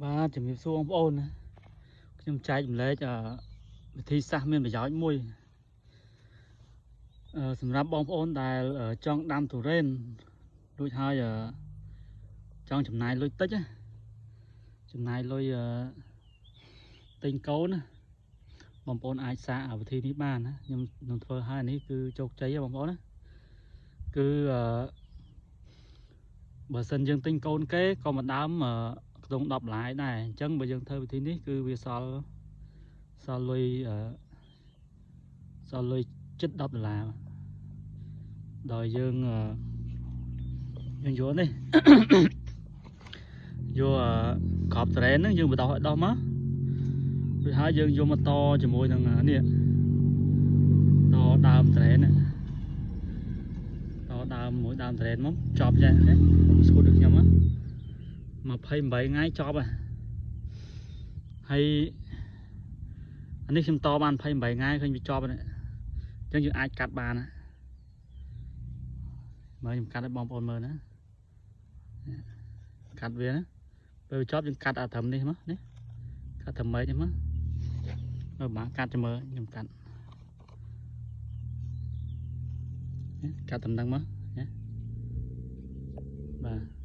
បាទជំរាបសួរបងប្អូនណាខ្ញុំចែករំលែកវិធីសាស្ត្រមានប្រយោជន៍មួយសម្រាប់បងប្អូនដែលចង់ដាំទុរេនរួចហើយចង់ចំណាយលុយតិចណាចំណាយលុយទិញកូនណាបងប្អូនអាចសាកវិធីនេះបានណាខ្ញុំនឹងធ្វើឲ្យនេះគឺជោគជ័យបងប្អូនណាគឺបើសិនយើងទិញកូនគេក៏មកដើមខ្ទង់10ដុល្លារដែរអញ្ចឹងបើយើងធ្វើវិធីនេះគឺវាសល់លុយសល់លុយជិត10ដុល្លារដោយយើងយកនេះយកក្របត្រេនហ្នឹងយើងបដោះឲ្យដោះមករួចហើយយើងយកមកតជាមួយនឹងនេះតដើមត្រេនតដើមមួយដើមត្រេនមកចប់ចេះខ្ញុំស្គូតដូចខ្ញុំ28ថ្ងៃចប់ហើយអានេះខ្ញុំតបាន28ថ្ងៃឃើញវាចប់នេះអញ្ចឹងយើងអាចកាត់បានណាមើលខ្ញុំកាត់ឲ្យបងប្អូនមើលណាកាត់វាណាពេលវាចប់យើងកាត់អាត្រឹមនេះមកនេះកាត់ត្រឹមមេឃនេះមកមើលបាទកាត់ចាំមើលខ្ញុំកាត់កាត់តំណឹងមកណាបាទ